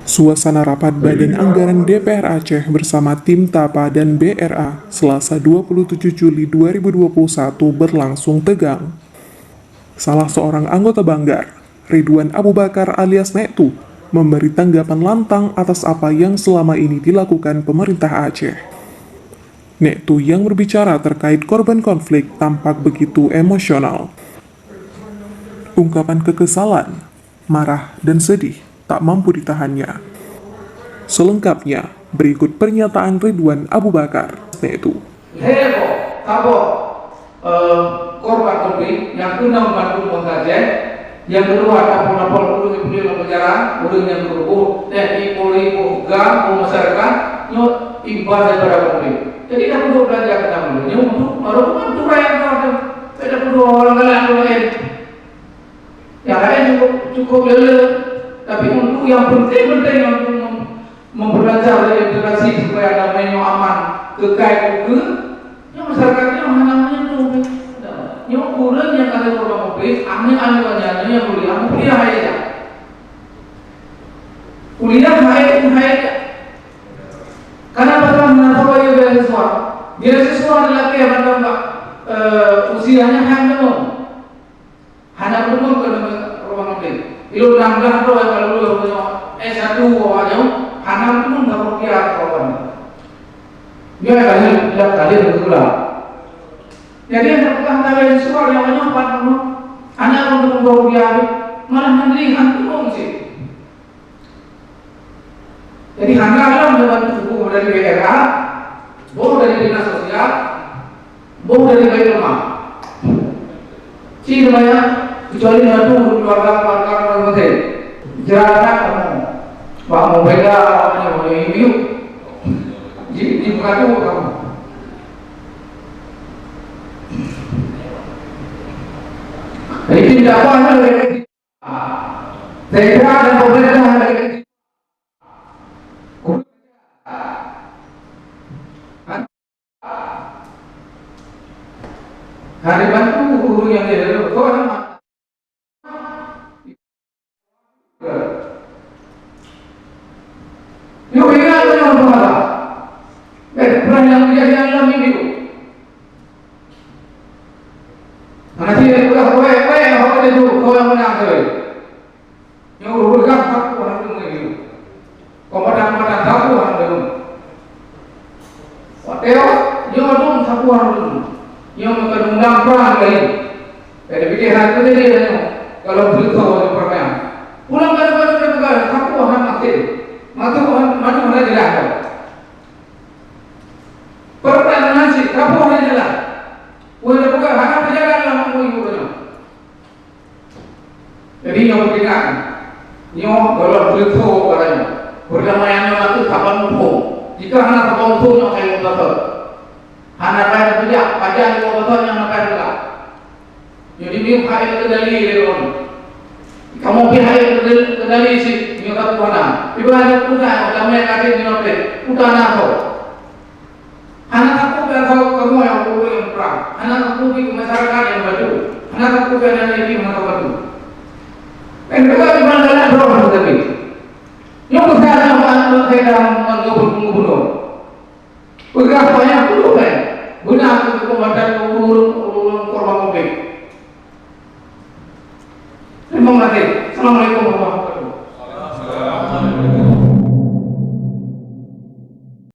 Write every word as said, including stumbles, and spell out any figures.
Suasana rapat Badan Anggaran D P R Aceh bersama tim TAPA dan B R A, Selasa dua puluh tujuh Juli dua ribu dua puluh satu berlangsung tegang. Salah seorang anggota Banggar, Ridwan Abu Bakar alias Nek Tu, memberi tanggapan lantang atas apa yang selama ini dilakukan pemerintah Aceh. Nek Tu yang berbicara terkait korban konflik tampak begitu emosional. Ungkapan kekesalan, marah, dan sedih tak mampu ditahannya. Selengkapnya, berikut pernyataan Ridwan Abu Bakar, Nek Tu. Lhèe boh, saboh, eh, korban konflik nyang keunong bandum bangsa Aceh, nyang keudua tapol-tapol ureueng nyang peue lam penjara, ureueng nyang geuruboh, T N I, Polri, boh GAM, boh masyarakat, nyoe imbas daripada konflik. Jadi, tapeuduek beulanja keu tanggong, nyoe untuk meureumpok aturan nyang ada. Beda peuduek orang galak orang lain. Nyang laén cukup, cukup lé-lé, tapi untuk nyang penting-penting, untuk mem-, memperlancar integrasi supaya damai nyoe aman, keukai ukeue, nyoe masyarakat nyoe hana meunyentuh. Nyoe ureueng nyang ka lheueh ureueng muphom, aneuk-aneuk nyan nyoe nyang kuliah, kuliah hai jak. Kuliah hai, hai jak. Karena pasal hana sabar ya beasiswa. Beasiswa adalah keu mandum bak, eh, usianya hana meunyentuh. Hana peurumoh keu ureueng muphom. Ilôn nam blah droe ka lulus meunyoe S satu awak nyoe, hana peurumoh ka rupiah keu awak nyoe. Nyoe ka lheueh, ka lheueh geuseuklah. Jadi, hana peugah hana lé siswa nyang nyoe pat peurumoh. Hana peurumoh ka rupiah, malah mandiri hana peurumoh cit. Jadi, hana lom neubantu, boh dari B R A, boh dari dinas sosial, boh dari Baitul Mal. Cit teuma nyan, kecuali neubantu keluarga-keluarga ureueng maté. Jarak kamoe. Bak mubeda awak nyoe miyueb. Ji, jipeugah kamoe. Jadi, tindakan lagèe Saya kira ada pemerintah lagi. Hari bantu guru yang dia lalu. Kau nama? Yuk, ingat tu yang bermasalah. Eh, pernah yang dia yang dalam mimpi tu. Anak dia peugah, "Weh, weh, apa dia tu? Kau yang menang tu." Nyoe ureueng sapeue hana deungoe nyoe. Komandan-komandan sapeue hana deungoe. Watèe nyoe dum sapeue hana deungoe. Nyoe meukeunong prang laén. Jadi, pike hana teujadi nyoe. Kalau beutôi nyoe peureunah. Pulang kadu-kadu teupeugah, sapeue hana maté. Matu hana, matu hana jeulaih. Peureunah nasib, sapeue hana jeulaih. Ulôn teupeugah, hana teujalan lam umu ibu nyoe. Jadi, nyoe peuingat, nyoe gohlom peuleusoe barang nyoe. Peurdamaian nyoe na kheueh saban muphom. Jika hana saban muphom, nyoe akan meuteumé. Hana pai teupeujak, pajan nyoe beutôi nyang hana pai teupeujak. Jadi, nyoe hai kendali lé droe. Kamoe pi hai kendali, kendali cit, nyoe ka tuha na. Ibarat nyoe peurdamaian ka cit nyoe pih, peurdamaian nyoe. Hana takot keu kamoe nyang ureueng nyang prang. Hana takot keu masyarakat nyang bacut. Hana takot keu aneuk yatim nyang bacut. Nyang keudua, iban galak droe teutabé. Nyoe peugah sama aneuk saya dalam gubernur. Peugah banyak puluh kan. Beuna keu komandan ureueng, ureueng korban konflik. Terima kasih. Assalamualaikum warahmatullahi wabarakatuh.